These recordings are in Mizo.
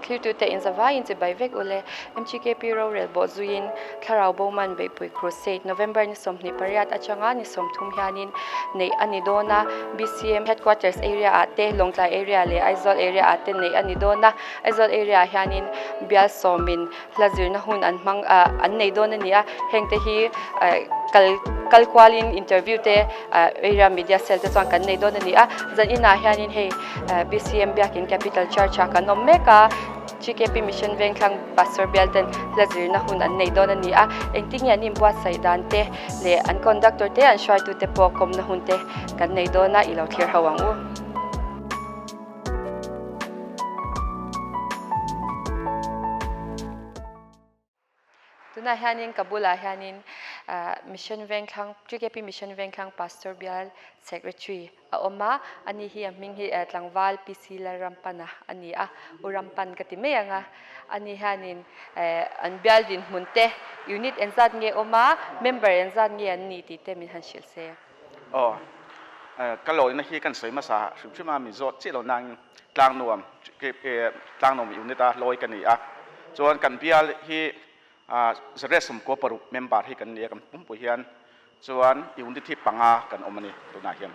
Thlirtute in zavaiin chibai vek ule. MGKP rorel bawh zuiin Thlarau Bowman Beihpui Crusade November ni 28 atanga ni 30 hianin neih a ni dawn a. BCM Headquarters area ah te, Lawngtlai area leh Aizawl area ah te neih a ni dawn a. Aizawl area ah hianin bial sawmin hla zirna hun an hmang an nei dawn a ni a. Hengte hi kal kal kualin interview te area media cell te chuan kan nei dawn a ni a. Zan inah hianin hei BCM Biakin Capital Church ah kan awm mek a, GKP Mission Vengthlang Pastor bial ten hla zirna hun an nei dawn a ni a. Engtin nge an inbuatsaih dan te leh an conductor te an hruaitu te pawh kawmna hun te kan nei dawn a, i lo thlir ho ang u. Tunah hianin ka bulah hianin Mission Vengthlang, GKP Mission Vengthlang Pastor Bial Secretary a awm a, ani hi a hming hi tlangval PC Lalrampana a ni a, U Rampan ka ti mai ang a, ani hianin an bial dinhmun te, unit engzat nge awm a, member engzat nge an ni tih te min han hrilh se. Aw, ka lawina hi kan sawi hmasa hrim hrim a, min zawt chiah lo nangin Tlangnuam, Tlangnuam unit a lawi ka ni a, chuan kan bial hi 196 member hi kan ni a, kan pumpui hian chuan unit hi panga kan awm a ni tunah hian.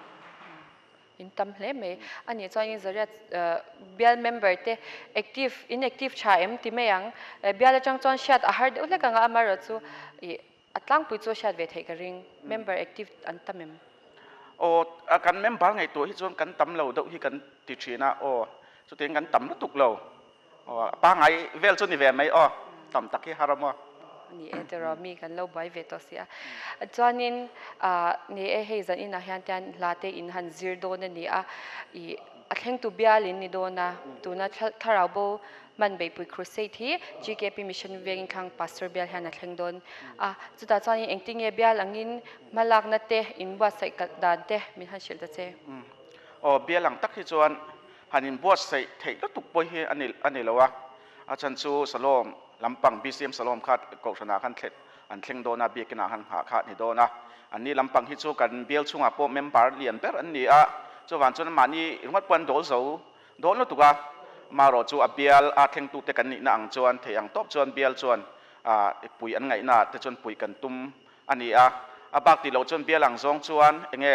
In tam hle mai a nih chuan in zariat bial member te active inactive tha em ti mai ang, bial atang chuan hriat a har deuh hlek ang a, amaherawhchu ih A tlangpui chu a hriat ve theih ka ring. Member active an tam em? Aw, kan member ngaihtuah hi chuan kan tam lo deuh hi kan ti thin a, aw, chutiang kan tam lutuk lo. Aw, a pangngai vel chu ni ve mai aw, tam tak hi har a maw? Ni e tiraw, mi kan lo buai ve tawh si a. Chuanin, ni e hei zan inah hian tian hla te in han zir dawn a ni a, ih a thlengtu bial in ni dawn a, tuna thlarau bo Hman Beihpui Crusade hi GKP Mission Vengin thlang Pastor bial hian a thleng dawn a, chutah chuanin engtin nge bial angin hmalakna te, inbuatsaih kalh dan te min han hrilh ta che. Aw, bial ang tak hi chuan han inbuatsaih theih lutuk pawh hi a ni a ni lo a, a chhan chu Salom lampang BCM Salom kha Kohhranah khan thlen an thleng dawn a, Biakinah khan nghah kha a ni dawn a, anni lampang hi chu kan bial chhungah pawh member lian ber an ni a, chuvang chuan mahni ringawt pawh an dawl zo Dawn lutuk a, amaherawh chu a bial a thlengtute kan nihna ang chuan thei ang tawp chuan bial chuan pui an ngaihna te chuan pui kan tum a ni a, a bak tih loh chuan bial ang zawng chuan enge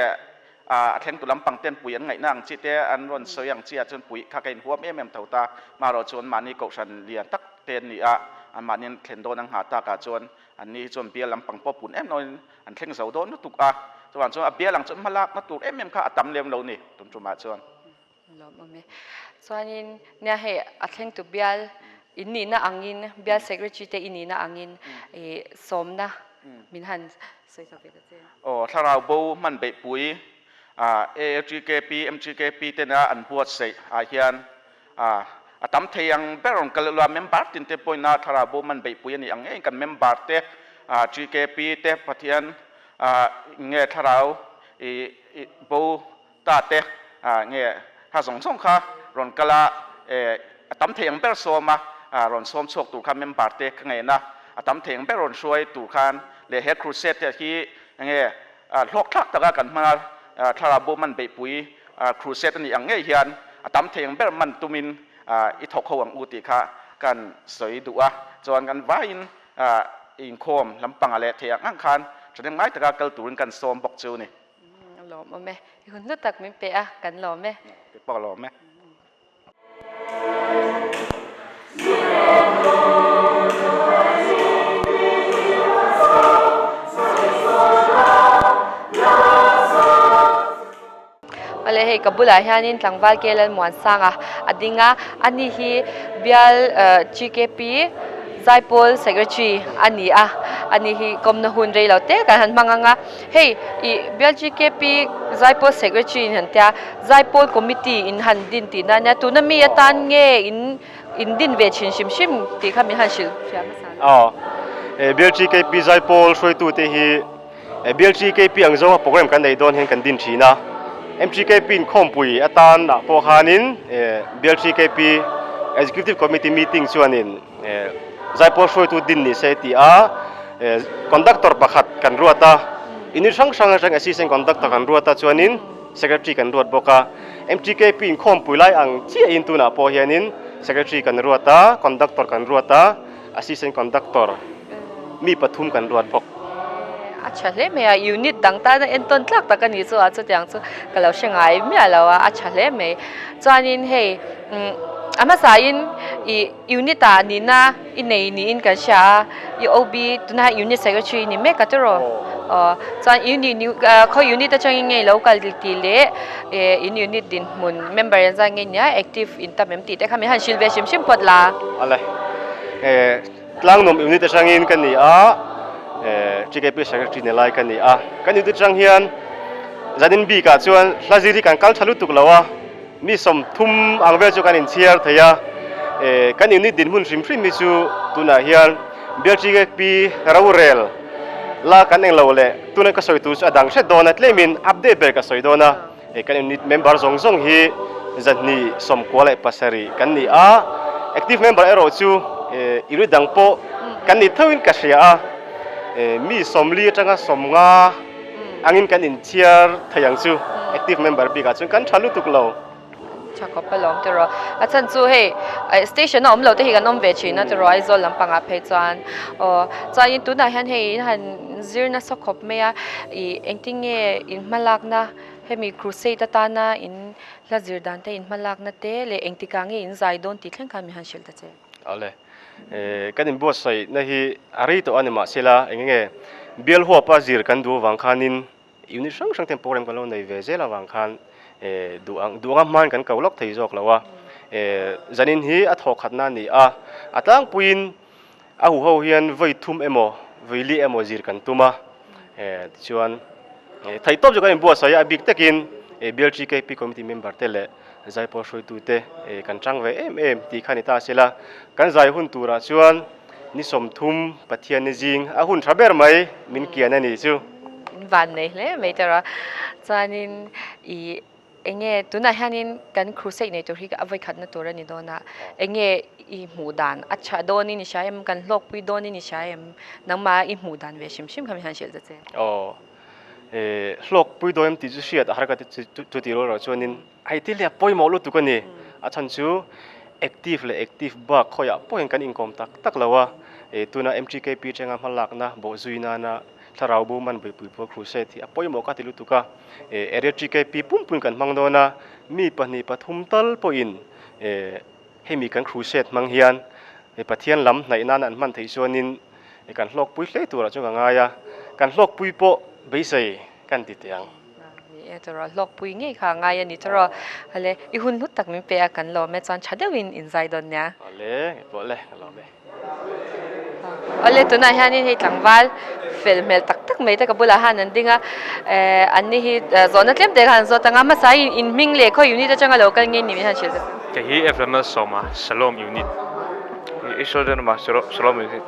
a thlengtu lampang ten pui an ngaihna ang chi te an rawn sawi ang chi ah chuan pui kha ka inhuam em em tho ta, amaherawh chuan mahni kohhran lian tak te an ni a, an mahni an thlen dawn ang nghah tak ah chuan an ni hi chuan bial lampang pawh pun em loin an thleng zo dawn lutuk a, chuvang chuan a bial ang chuan hmalakna tur em em kha a tam lem lo ni tum tumah chuan. Lawm awm e. Chuanin nia hei a thlengtu bial in nihna angin bial secretary te i nihna angin i sawmna min han sawi chak ve ta che. Aw thlarau bo hman beihpui AAGKP, MGKP tena an buatsaih ah hian a tam thei ang ber rawn kal ula member tin te pawhin thlarau bo hman beihpui a nih ang ngeiin kan member te GKP te Pathian nge thlarau i bo Ta te nge kha zawng zawng kha rawn kal a, a tam thei ang ber sawm a, rawn sawm chhuak tur kha member te ka ngen a, a tam thei ang ber rawn hruai tur khan leh he crusade te hi nge hlawk thlak taka kan hman a, thlarau bu man beihpui crusade a nih ang ngei hian a tam thei ang ber man tumin i thawk ho ang u tih kha kan sawi duh a, chuan kan vaiin inkhawm lampangah leh thei ang ang khan thahnem ngai taka kal turin kan sawm bawk chu a ni. A lawm awm e. I hun hlu tak min pe a, kan lawm e. Kei pawh ka lawm e. Awle hei ka bulah hianin tlangval ke Lalmuansanga a ding a, ani hi bial GKP Zaipawl Secretary a ni a, ani hi kawmna hun rei lo te kan han hmang ang a. Hei ih bial GKP Zaipawl Secretary in han tia Zaipawl Committee in han din tih na nia tuna mi atan nge in in din ve thin hrim hrim tih kha min han hrilh hria hmasa lo. Aw bial GKP Zaipawl hruaitute hi bial GKP ang zawnga program kan nei dawn hian kan din thin a, MGKP inkhawmpui atan ah pawh khanin bial GKP Executive Committee meeting chuanin Zaipawl hruaitu din ni se ti a, conductor pakhat kan ruat a, unit hrang hrang atang assistant conductor kan ruat a chuanin secretary kan ruat bawk a, MTKP inkhawmpui lai ang chiahin tunah pawh hianin Secretary kan ruat a, Conductor kan ruat a, Assistant Conductor mi pathum kan ruat bawk. A tha hle mai a, unit dang tana entawn tlak tak a ni chu a, chutiang chu ka lo hre ngai miah lo a, a tha hle mai. Chuanin hei a hmasain ih unit ah nihna i nei niin kan hria a, i OB tunah hian unit secretary i ni mek a tiraw? Aw chuan unit khawi unit atangin nge i lo kal tih leh in unit dinhmun member an zai nge nia active in tam em tih te kha min han hrilh ve hrim hrim phawt la. Awle Tlangnuam unit atangin ka ni a, TKP secretary ni lai ka ni a, kan unit atang hian zanin bikah chuan hla zir hi kan kal tha lutuk lo a, Mi 30 ang vel chu kan inchhiar thei a, kan unit dinhmun hrim hrim hi chu tunah hian BLTKP rorel la kan englo leh tuna ka sawi tur chu a dang hret dawn a, tlemin update ber ka sawi dawn a, kan unit member zawng zawng hi 297 kan ni a, active member erawh chu unit dang pawh kan ni thoin ka hria a, mi 40 atanga 50 Angin kan inchhiar thei ang chu active member bikah chuan kan tha lutuk lo. Tha khawp alawm tiraw. A chhan chu hei station a awm lo te hi kan awm ve thin a tiraw Aizawl lampangah phei chuan aw chuanin tunah hian hei in han zir nasa khawp mai a ih engtin nge in hmalakna hemi crusade atana in hla zir dan te in hmalakna te leh engtikah nge in zai dawn tih thleng khan min han hrilh ta che. Awle, kan inbuatsaihna hi a rei tawh a ni mahsela eng nge bial huapa zir kan duh avang khanin unit hrang hrang ten program kan lo nei ve zel avang khan duh ang duh anga hmain kan ko lawk thei zawk lo a, zanin hi a thawh khatna a ni a, a tlangpuiin a huho hian vawi thum emaw vawi li emaw zir kan tum a, tichuan theihtawp chu kan inbuatsaih a, a bik takin BLTKP committee member te leh Zaipawl hruaitute kan chang ve em em tih kha ni ta sela, kan zai hun turah chuan ni 30 Pathian ni zing a hun tha ber mai min kian a nih chu. In van nei hle mai tawrh a, chuanin i enge tunah hianin kan crusade nei tur hi a vawikhatna tur a ni dawn a, enge i hmuh dan a tha dawnin i hria em, kan hlawkpui dawnin i hria em, nangmah i hmuh dan ve hrim hrim kha min han hrilh ta che. Aw. Hlawkpui dawn em tih chu hriat a har ka ti chu tih rual rual chuanin hei thil hi a pawimawh lutuk a ni. A chhan chu active leh active bak khawiah pawhin kan inkawm tak tak lo a, tuna MTKP atanga hmalakna bawhzui nana thlarau bo man buaipui pawl crusade hi a pawimawh ka ti lutuk a. Area TKP pumpuiin kan hmang dawn a, mi pahnih pathum tal pawhin hemi kan crusade hmang hian Pathian lam hnaih nana an hman theih chuanin kan hlawkpui hle turah chuan ka ngai a, kan hlawkpui pawh beisei kan ti teh ang. Ni e tawrh a, hlawkpui ngei kha a ngai a ni tawrh a, hale i hun hlut tak min pe a kan lawm e chuan tha deuhin in zai dawn nia. Awle, nge pawh le, ka lawm e. Awle, tunah hianin hei tlangval fel hmel tak tak mai te ka bulah han an ding a, an ni hi zawhna tlem te kha an zawt ang a, hmasa in in hming leh khawi unit atanga lo kal nge ni min han hrilh ta che. Kei hi Ephraim Malsawma, Shalom Unit. Israel Rinawma, Shalom Unit.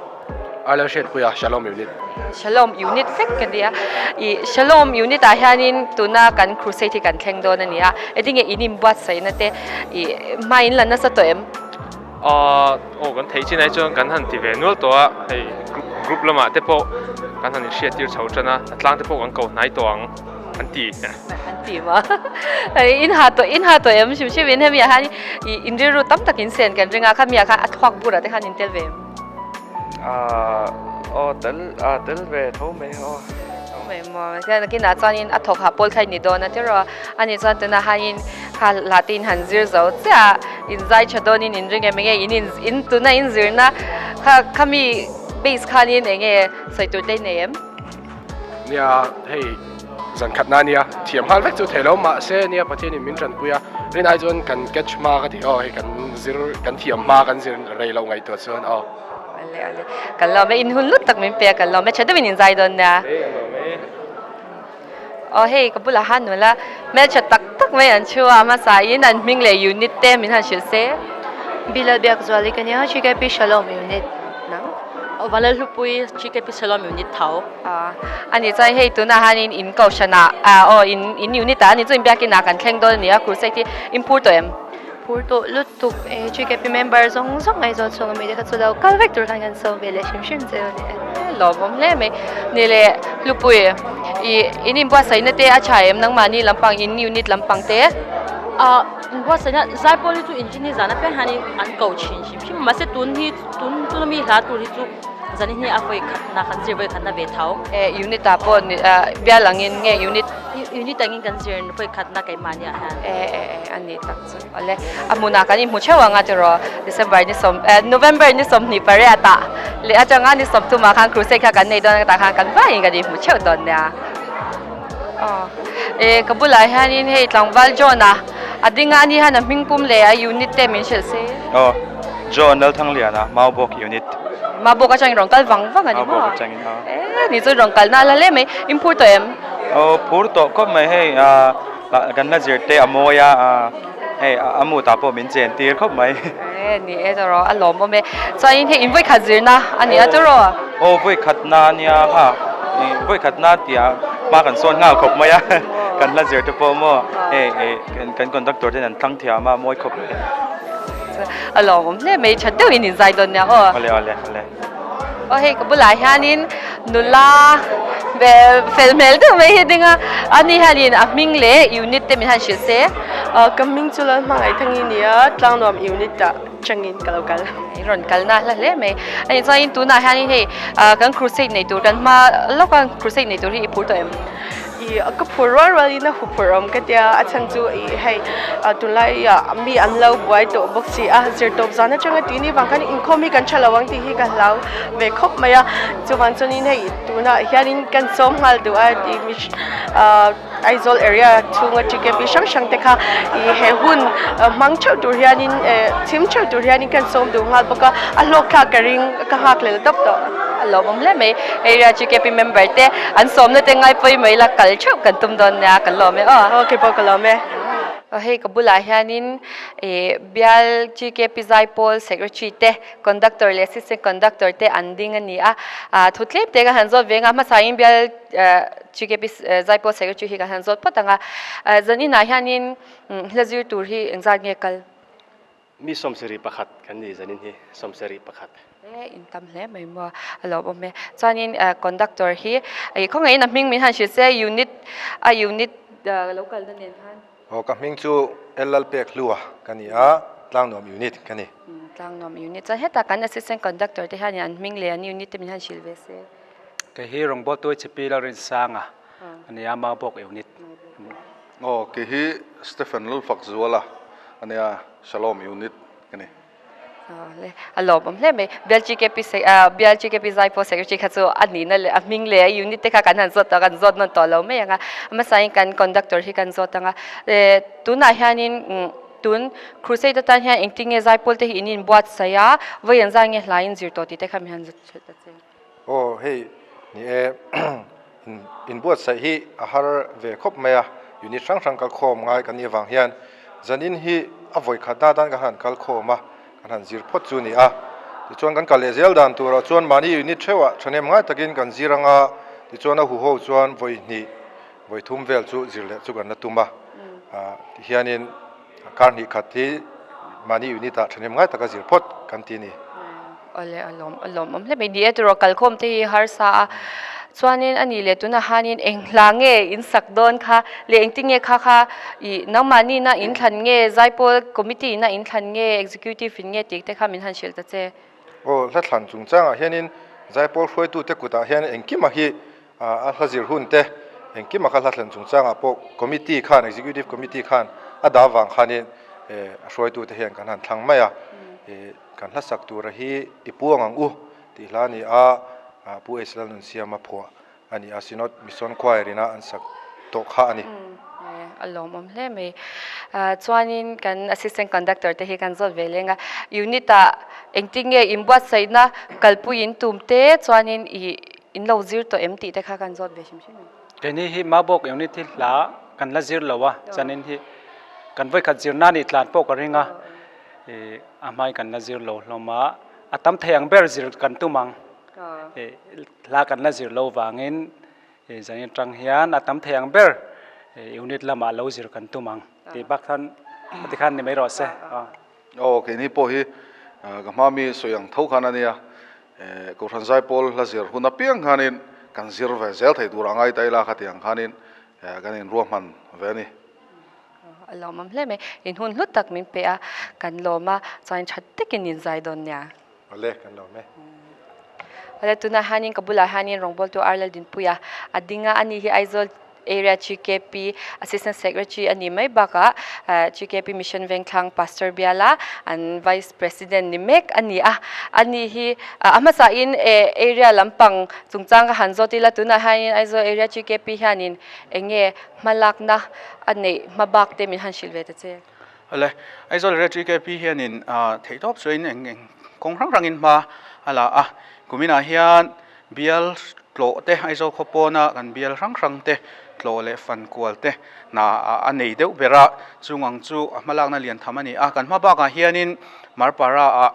Arlo Hriatpuia, Shalom Unit. Shalom Unit vek ka nia. I Shalom Unit ah hianin tuna kan crusade hi kan thleng dawn a ni a. Engtinge in inbuatsaihna te i hma in la nasa tawh em? Aw kan theih chin ai chuan kan han ti ve nual tawh a, hei group lamah te pawh kan han inhriattir chho tan a, tlang te pawh kan ko hnai tawh ang. An ti. An ti ma. In ha tawh in ha tawh em hrim hrim in hemi ah hian in rilru tam tak in sen kan ring a khami ah khan a thluak bur ah te khan in tel ve em? Aw tel a tel ve tho mai aw. Tho mai maw. Chuan nakinah chuan in a thawk hah pawl kha in ni dawn a tiraw. Ani chuan tunah hian in kha hla te in han zir zo chiah a, in zai tha dawn in in ring em enge in in tuna in zirna kha khami base khan in enge sawi tur te in nei em? Nia hei zan khat na nia thiam nghal vek chu thei lo mahse nia Pathian in min tanpui a rin ai chuan kan catch hma ka ti aw hei kan zir kan thiam hma kan zir rei loh ngaihtuah chuan aw. Ale ale kan lawm e in hun lut tak min pe a kan lawm e tha deuhin in zai dawn nia. Aw hei ka bulah han nula hmeltha tak tak mai an thu a hmasa in an hming leh unit te min han hrilh se. Bilal Biakzuali ka nia GKP Shalom unit nang. Aw Vanlalhlupui GKP Shalom unit tho. A ani chuan hei tunah hianin in kohhranah aw in in unit ah ani chu inbiakin ah kan thleng dawn a ni a crusade hi in phur tawh em? Phur tawh lutuk e GKP member zawng zawng Aizawl chhunga mite kha chu lo kal vek tur khan kan sawm ve leh hrim hrim che a ni e. Lawmawm hle mai. Ni leh Hlupui i in inbuatsaihna te a tha em nangmahni lampang in unit lampang te? Ah buatsaihna zaipawl hi chu engineer zan apiang hianin an ko thin hrim hrim a mahse tun hi tun tuna mi hla tur hi chu zanin hi a vawi khatna kan zir vawi khatna ve tho. E unit ah pawh ni ah bial angin nge unit Unit angin kan zir vawi khatna keimahni ah hian. E e e a ni tak chu awle a hmunah kan inhmu theuh ang a tiraw December ni sawm eh November ni 28 ah leh atanga ni 30 ah khan crusade kha kan nei dawn a tah khan kan vaiin kan inhmu theuh dawn nia. Aw e ka bulah hianin hei tlangval John a a ding a ani hian a hming pum leh a unit te min hrilh se. Aw John Lalthangliana Maubawk unit. Maubawk atangin rawn kal vang vang a ni maw? Maubawk atangin aw. E ni chu rawn kalna a la hle mai in phur tawh em? Aw phur tawh khawp mai hei ah kan la zir te a mawi a hei a mood ah pawh min chen tir khawp mai. E ni e tawh rawh a lawmawm e. Chuanin hei in vawikhat zirna a ni a tawh rawh. Aw vawikhatna a nia kha vawikhatna tia hma kan sawn nghal khawp mai a kan hla zir te pawh maw hei kan conductor ten an thlang thiam a mawi khawp mai. A lawmawm hle mai tha deuhin in zai dawn nia aw. Awle awle awle. Aw hei ka bulah hianin nula fel hmel deuh mai hi a ding a ani hianin a hming leh unit te min han hrilh se. Ka hming chu Lalhmangaih Thangi nia Tlangnuam unit ah changin ka lo kal. I rawn kal na hla hle mai. Ani chuanin tunah hianin hei kan crusade nei tur kan hma lawka crusade nei tur hi i phur tawh em? I ka phur rual rualin a huphurh awm ka tia a chhan chu i hei tunlai ah mi an lo buai tawh bawk si a zirtawp zan atanga tih ni vang khan inkhawm hi kan tha lo ang tih hi ka hlau ve khawp mai a chuvang chuanin hei tunah hianin kan sawm nghal duh a tih mi ah Aizawl area chhunga TKP hrang hrang te kha i he hun hmang theuh tur hianin eh chhim theuh tur hianin kan sawm duh nghal bawk a a hlawk thlak ka ring ka nghak lel tawp tawh. A lawmawm hle mai. Area TKP member te an sawmna te ngai pawi mai la kal theuh kan tum dawn nia ka lawm e aw. Aw keipawh ka lawm e. Aw hei ka bulah hianin ih bial TKP Zaipawl secretary te conductor leh assistant conductor te an ding a ni a. Ah thu tlem te ka han zawt ve anga hmasain bial TKP Zaipawl secretary hi kan han zawt phawt ang a. Zaninah hianin hla zir tur hi engzat nge kal? Mi 71 kan ni zanin hi, 71. E, in tam hle mai maw, a lawmawm e. Chuanin conductor hi khawngaihin a hming min han hrilh se, unit a unit lo kalna nen khan. Aw, ka hming chu Lalpekhlua ka ni a, Tlangnuam unit ka ni. Tlangnuam unit, chuan hetah kan assistant conductor te hianin an hming leh an unit te min han hrilh ve se. Kei hi Rawngbawltuai Chhipi Lalrinsanga a ni a, Maubawk unit. Aw, kei hi Stephen Lalfakzuala a nia, Shalom unit ka ni. Awle, a lawmawm hle mai. Bial GKP se ah Bial GKP Zaipawl Secretary kha chu a nihna leh a hming leh a unit te kha kan han zawt tawh a, kan zawt nawn tawh lo mai ang a. A hmasain kan conductor hi kan zawt ang a. Eh, tunah hianin umm tun crusade atan hian engtin nge Zaipawl te hi in inbuatsaih a, vawi an zai nge hlai in zir tawh tih te kha min han zawt ṭhelh ta che. Aw hei ni e inbuatsaih hi a har ve khawp mai a, unit hrang hrang kal khawm ngai kan nih avang hian zanin hi a vawi khat na atan kan han kal khawm a, kan han zir phawt chu a ni a. Tichuan kan kal leh zel dan turah chuan mahni unit theuhah thahnem ngai takin kan zir anga tichuan a huho chuan vawi hnih vawi thum vel chu zir leh chu kan la tum a, tihianin kar hnih khat hi mahni unit ah thahnem ngai taka zir phawt kan ti a ni. Awle a lawm a lawmawm hle mai. Ni e tiraw kalkhawm te hi harsa a, chuanin a nih leh tunah hianin eng hla nge in sak dawn kha leh engtin nge kha kha ih nangmahni na in thlan nge Zaipawl committee na in thlan nge executive in nge tih te kha min han hrilh ta che. Aw hla thlan chungchangah hianin Zaipawl hruaitute kutah hian engkima hi a hla zir hun te engkima kha hla thlan chungchangah pawh committee khan executive committee khan a dah avang khanin a hruaitute hian kan han thlang mai a. Kan hlasak tura hi i puang ang u tih hla a ni a, Pu H Lalnunsiama phuah a ni a, Synod Mission Choir ina an sak tawh kha a ni. A lawmawm hle mai. Chuanin kan Assistant Conductor te hi kan zawt ve leng a, Unit ah engtin nge inbuatsaihna kalpui in tum te chuanin i in lo zir tawh em tih te kha kan zawt ve hrim hrim em? Keini hi Mabawk Unit hi hla kan la zir lo a, chuanin hi kan vawikhat zirna nih tlan pawh ka ring a, A hmai kan la zir lo hlawm a, a tam thei ang ber zir kan tum ang. Hla kan la zir lo vangin zanin atang hian a tam thei ang ber unit lamah lo zir kan tum ang tih bak khan a ti khan ni mai rawh se. Aw keini pawh hi ka hma mi sawi ang tho khan a nia, Kohhran Zaipawl hla zir hun apiang khanin kan zir ve zel thei tur a ngai ta ila khatiang khanin kan inruahman ve a ni. A lawmawm hle mai. In hun hlu tak min pe a, kan lawm a, chuan tha takin in zai dawn nia. Awle, kan lawm e. Awle, tunah hianin ka bulah hianin rawngbawltu Arlel Dinpuia a ding a, ani hi Aizawl Area GKP Assistant Secretary a nih mai bakah GKP Mission Vengthlang Pastor biala an Vice President ni mek a ni a. Ani hi a hmasain area lampang chungchang ka han zawt ila tunah hianin Aizawl Area GKP hianin eng nge hmalakna a neih hma bak te min han hrilh ve ta che. Awle, Aizawl Area GKP hianin theihtawp chuain eng eng kawng hrang hrangin hma a la a. Kuminah hian Bial tlawh te, Aizawl khaw pawna kan bial hrang hrang te tlawh leh fan kual te hna a nei deuh ber a, chung ang chu a hmalakna lian tham a ni a. Kan hma bakah hianin Marpara ah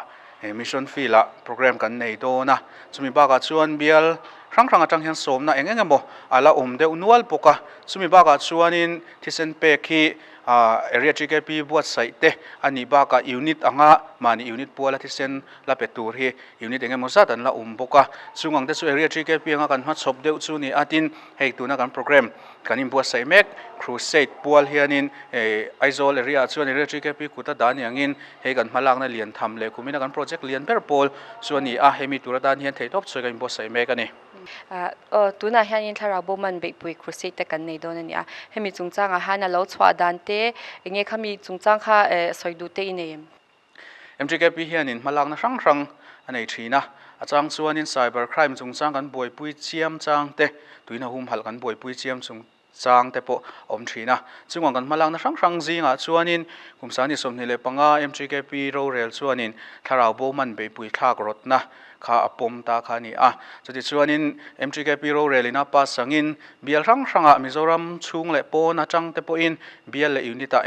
Mission Field ah program kan nei dawn a, chumi bakah chuan bial hrang hrang atang hian sawmna eng eng emaw a la awm deuh nual bawk a, chumi bakah chuanin thisen pek hi Area GKP buatsaih te a nih bakah unit anga mahni unit puala thisen la pe tur hi unit eng emaw zat an la awm bawk a, chung ang te chu area GKP anga kan hmachhawp deuh chu ni a, tin hei tuna kan program kan inbuatsaih mek crusade pual hianin hei Aizawl area ah chuan area GKP kut a dah ni angin hei kan hmalakna lian tham leh kumina kan project lian ber pawl chu a ni a, hemi tur atan hian theihtawp chhuai kan inbuatsaih mek a ni. Aw tunah hianin thlarau bawman beihpui crusade te kan nei dawn a ni a, hemi chungchangah hian a lo chhuah dan te eng nge khami chungchang kha sawi duh te i nei em? MTKP hianin hmalakna hrang hrang a nei thin a, a chang chuanin cyber crime chungchang kan buaipui chiam chang te, tuina humhalh kan buaipui chiam chungchang te pawh a awm thin a. Chungah kan hmalakna hrang hrang zingah chuanin kum 2025 MTKP rorel chuanin thlarau bo man beihpui thlak rawtna kha a pawm ta kha a ni a. Chutichuanin MTKP rorelin a pass angin Bial hrang hrangah Mizoram chhung leh pawn atang te pawhin bial leh unit ah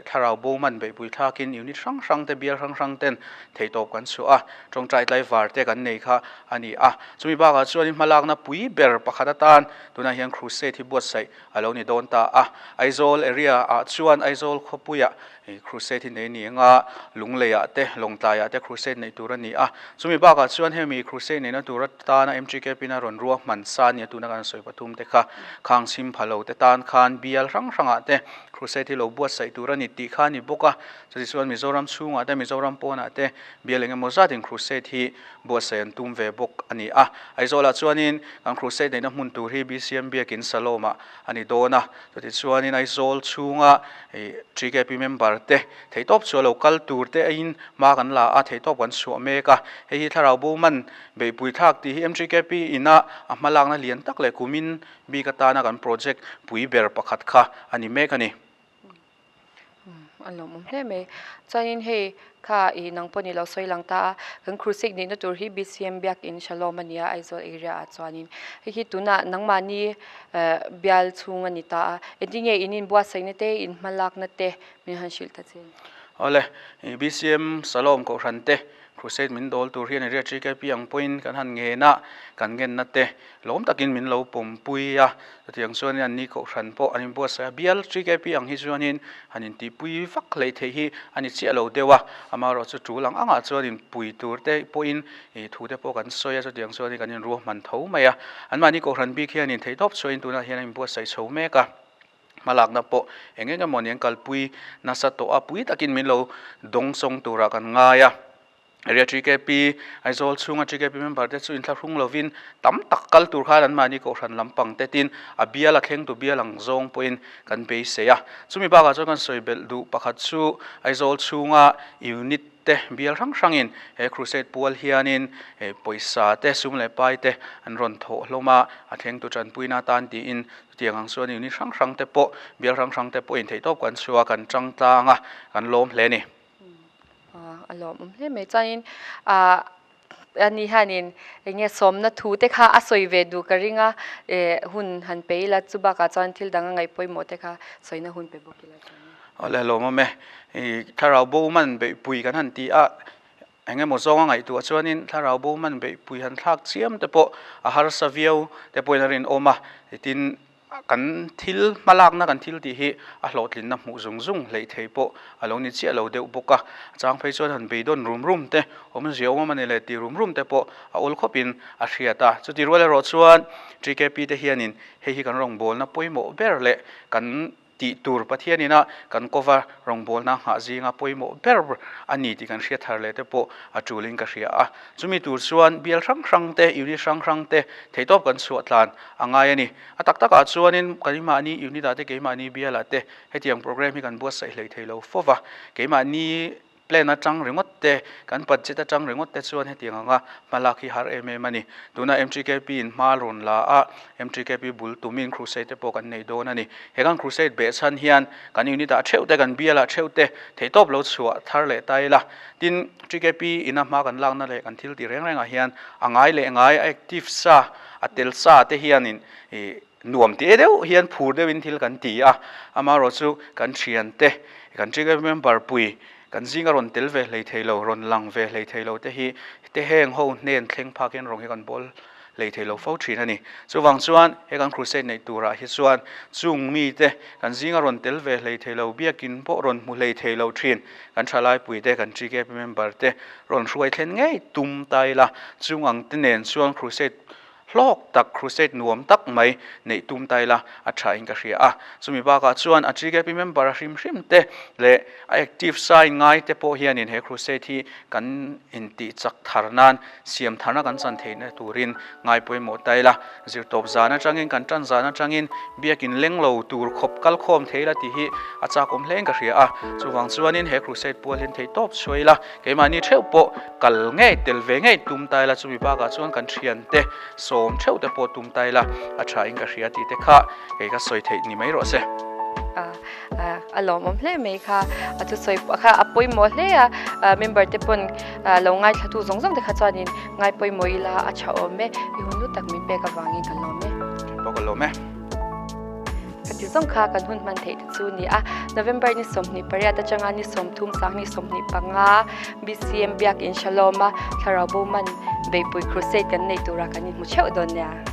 thlarau bo man beihpui thlakin unit hrang hrang te bial hrang hrang ten theihtawp kan chhuah a, tawngtai tlaivar te kan nei kha a ni a. Chumi bakah chuanin hmalakna pui ber pakhat atan tunah hian crusade hi buatsaih a lo ni dawn ta a. Aizawl area ah chuan Aizawl khawpuiah Crusade hi nei ni anga Lungleiah te Lawngtlaiah te crusade neih tur a ni a. Chumi bakah chuan hemi crusade neihna tur atana MGKP in a rawn ruahman sa nia tuna kan sawi pathum te kha khang chhim pha lo te tan khan bial hrang hrangah te crusade hi lo buatsaih tur a ni tih kha a ni bawk a. Chutichuan Mizoram chhungah te Mizoram pawnah te bial eng emaw zatin crusade hi buatsaih an tum ve bawk a ni a. Aizawlah chuanin kan crusade neihna hmun tur hi BCM Biakin Salom-ah a ni dawn a. Chutichuanin Aizawl chhunga TKP member te theihtawp chu a lo kal tur te aiin hma kan la a, theihtawp kan chhuah mek a. Hei hi thlarau bo man beihpui thlak tih hi MTKP ina a hmalakna lian tak leh kumin bik atana kan project pui ber pakhat kha a ni mek a ni. A lawmawm hle mai. Chuanin hei kha i nang pawh ni lo sawi lang ta a, kan crusade nihna tur hi BCM Biakin Shalom a nia Aizawl area ah chuanin hei hi tunah nangmahni bial chhung a ni ta a, engtin nge in inbuatsaihna te in hmalakna te min han hrilh ta che? Awle, BCM Shalom Kohhran te Crusade min dawl tur hian area TKP ang pawhin kan han ngen a, kan ngenna te lawm takin min lo pawmpui a, chutiang chuanin an ni kohhran pawh an inbuatsaih a, bial TKP ang hi chuanin han intihpui vak hlei theih hi a ni chiah lo deuh a, amaherawh chu tul ang angah chuan inpui tur te pawhin ih thu te pawh kan sawi a, chutiang chuanin kan inruahman tho mai a, anmahni kohhran bik hianin theihtawp chhuahin tunah hian an inbuatsaih chho mek a. Hmalakna pawh eng eng emaw ni an kalpui nasa tawh a, pui takin min lo dawngsawng turah kan ngai a. Area TKP, Aizawl chhunga TKP member te chu inthlahrung lovin tam tak kal tur khan anmahni kohhran lampang te tin a bial a thleng tu bial ang zawng pawhin kan beisei a. Chumi bakah chuan kan sawi belh duh pakhat chu Aizawl chhunga unit te bial hrang hrangin he crusade pual hianin pawisa te sum leh pai te an rawn thawh hlawm a, a thlengtu tanpuina atan tiin chutiang ang chuan unit hrang hrang te pawh bial hrang hrang te pawhin theihtawp kan chhuah a, kan tang tlang a, kan lawm hle a ni. A lawmawm hle mai chuanin ah ani hianin eng nge sawmna thu te kha a sawi ve duh ka ring a, eh hun han pe ila chu bakah chuan thil dang a ngaih pawimawh te kha sawina hun pe bawk ila chuan. Awle lawmawm e, ih thlarau bo man beihpui kan han ti a, eng emaw zawnga ngaihtuah chuanin thlarau bo man beihpui han thlak chiam te pawh a harsa viau te pawhin a rinawm a, tin kan thil hmalakna kan thil tih hi a hlawhtlinna hmuh zung zung hleih thei pawh a lo ni chiah lo deuh bawk a, a chang phei chuan han beidawn rum rum te awmzia awm a ni leh tih rum rum te pawh a awl khawpin a hriat a, chuti rual erawh chuan TKP te hianin hei hi kan rawngbawlna pawimawh ber leh kan. tih tur Pathian ina kan kova rawngbawlna nghah zinga pawimawh ber a ni tih kan hriat thar leh te pawh a tulin ka hria a. Chumi tur chuan bial hrang hrang te, unit hrang hrang te theihtawp kan chhuah tlan a ngai a ni. A tak takah chuanin keimahni unit ah te, keimahni bialah te hetiang program hi kan buatsaih hlei thei lo fo va. Keimahni plan atang ringawt te, kan budget atang ringawt te chuan hetiang anga hmalak hi har em em a ni. Tuna MTKP in hma rawn la a, MTKP bul tumin crusade te pawh kan nei dawn a ni. He kan crusade beh chhan hian kan unit ah theuh te, kan bial ah theuh te theihtawp lo chhuah thar leh ta ila. Tin, TKP ina hma kan lakna leh kan thil tih reng rengah hian a ngai leh ngai, a active sa, a tel sa te hianin ih nuam tih deuh hian phur deuhin thil kan ti a. Amaherawhchu kan thiante, kan TKP member pui, kan zinga rawn tel ve hlei thei lo, rawn lang ve hlei thei lo te hi te heng ho hnen thleng phak hian rawng hi kan bawl hlei thei lo fo thin a ni. Chuvang chuan he kan crusade neih turah hi chuan chung mite kan zinga rawn tel ve hlei thei lo, biakin pawh rawn hmu hlei thei lo thin kan thalaipui te, kan TKP member te rawn hruai thlen ngei tum ta ila, chung ang te nen chuan crusade hlawk tak, crusade nuam tak mai neih tum ta ila a tha in ka hria a. Chumi bakah chuan a TKP member a hrim hrim te leh a active sign ngai te pawh hianin he crusade hi kan intih chak thar nan Siam tharna kan chan theihna turin ngai pawimawh ta ila, zirtawp zan atangin kan tan zan atangin biakin leng lo tur khawp kal khawm thei ila tih hi a chakawm hlein ka hria a. Chuvang chuanin he crusade pual hian theih tawp chhuah ila, keimahni theuh pawh kal ngei tel ve ngei tum ta ila, chumi bakah chuan kan thiante sawm theuh te pawh tum ta ila a tha in ka hria tih te kha kei ka sawi theih ni mai rawh se. A lawmawm hle mai kha, a thusawi pawh kha a pawimawh hle a, member te pawn lo ngaithlatu zawng zawng te kha chuanin ngai pawimawh ila a tha awm e, i hun lu tak min pek avangin ka lawm e. Pawh ka lawm e. Ka ti zawng kha kan hun hman theih te chu ni a, November ni 28 atanga ni 30 sanghnih 25 BCM Biakin Shalom a Thlarau Bo Man Beihpui Crusade kan nei tura kan inhmu theuh dawn nia.